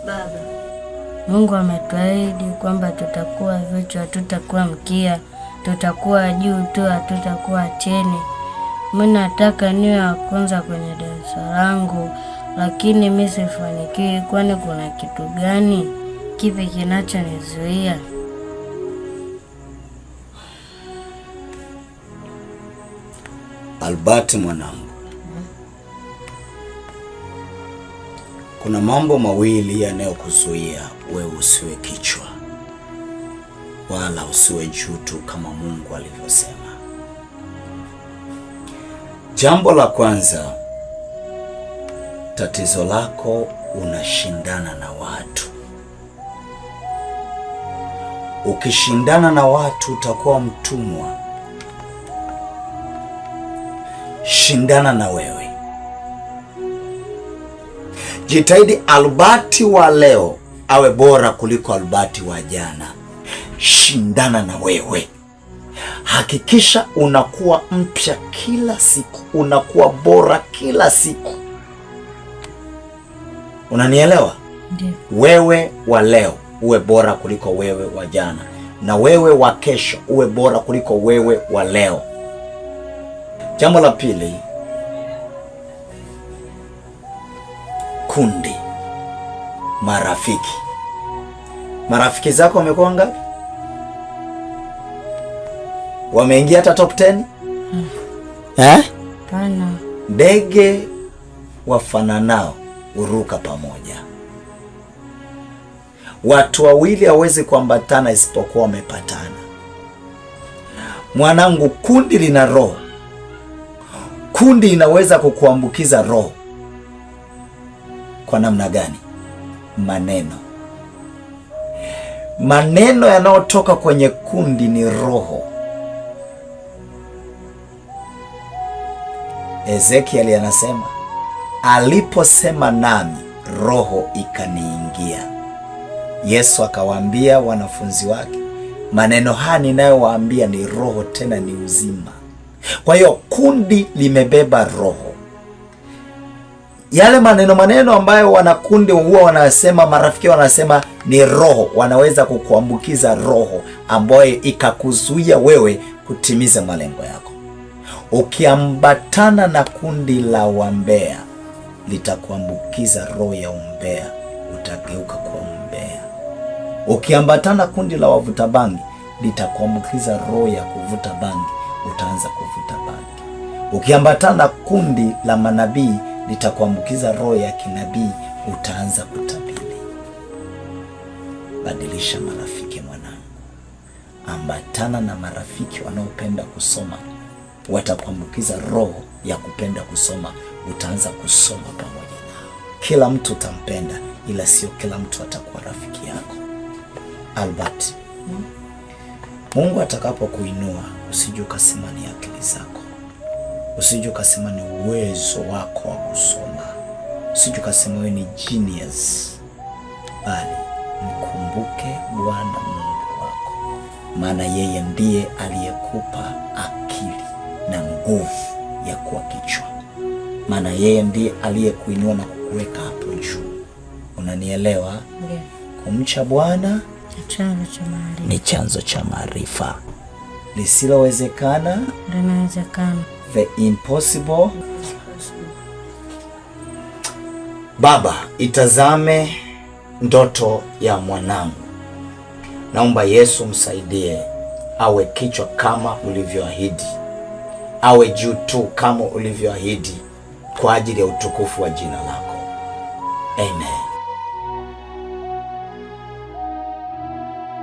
Baba, Mungu ametuahidi kwamba tutakuwa vichwa, hatutakuwa mkia, tutakuwa juu tu, hatutakuwa chini. Mi nataka niwe wa kwanza kwenye darasa langu, lakini mi sifanikiwi. Kwani kuna kitu gani? Kipi kinachonizuia? Albert mwanangu, kuna mambo mawili yanayokuzuia wewe usiwe kichwa wala usiwe juu tu kama Mungu alivyosema. Jambo la kwanza, tatizo lako unashindana na watu. Ukishindana na watu utakuwa mtumwa. Shindana na wewe, jitahidi Albati wa leo awe bora kuliko Albati wa jana. Shindana na wewe, hakikisha unakuwa mpya kila siku, unakuwa bora kila siku. Unanielewa? Ndiyo. Wewe wa leo uwe bora kuliko wewe wa jana, na wewe wa kesho uwe bora kuliko wewe wa leo. Jambo la pili, kundi, marafiki. Marafiki zako wamekuwa ngapi? Wameingia hata top 10? Eh? Pana. Ndege wafananao huruka pamoja. Watu wawili hawezi kuambatana isipokuwa wamepatana. Mwanangu, kundi lina roho. Kundi inaweza kukuambukiza roho. Kwa namna gani? Maneno. Maneno yanayotoka kwenye kundi ni roho. Ezekieli anasema aliposema nami roho ikaniingia. Yesu akawaambia wanafunzi wake, maneno haya ninayowaambia ni roho tena ni uzima. Kwa hiyo kundi limebeba roho. Yale maneno ambayo wanakundi huwa wanasema, marafiki wanasema ni roho, wanaweza kukuambukiza roho ambayo ikakuzuia wewe kutimiza malengo yako. Ukiambatana na kundi la wambea litakuambukiza roho ya umbea, utageuka kuwa mbea. Ukiambatana kundi la wavuta bangi litakuambukiza roho ya kuvuta bangi, utaanza kuvuta bangi. Ukiambatana kundi la manabii litakuambukiza roho ya kinabii, utaanza kutabiri. Badilisha marafiki mwanangu, ambatana na marafiki wanaopenda kusoma, watakuambukiza roho ya kupenda kusoma, utaanza kusoma pamoja nao. Kila mtu utampenda, ila sio kila mtu atakuwa rafiki yako. Albert, Mungu atakapokuinua usije ukasema ni akili zako, usije ukasema ni uwezo wako wa kusoma, usije ukasema wewe ni genius, bali mkumbuke Bwana Mungu wako, maana yeye ndiye aliyekupa akili na nguvu ya kuwa kichwa, maana yeye ndiye aliyekuinua na kukuweka hapo juu. Unanielewa? Ndiyo. Kumcha Bwana Chanzo cha maarifa ni chanzo cha maarifa. Lisilowezekana, linawezekana. the impossible. Baba, itazame ndoto ya mwanangu. Naomba Yesu msaidie awe kichwa kama ulivyoahidi, awe juu tu kama ulivyoahidi, kwa ajili ya utukufu wa jina lako. Amen.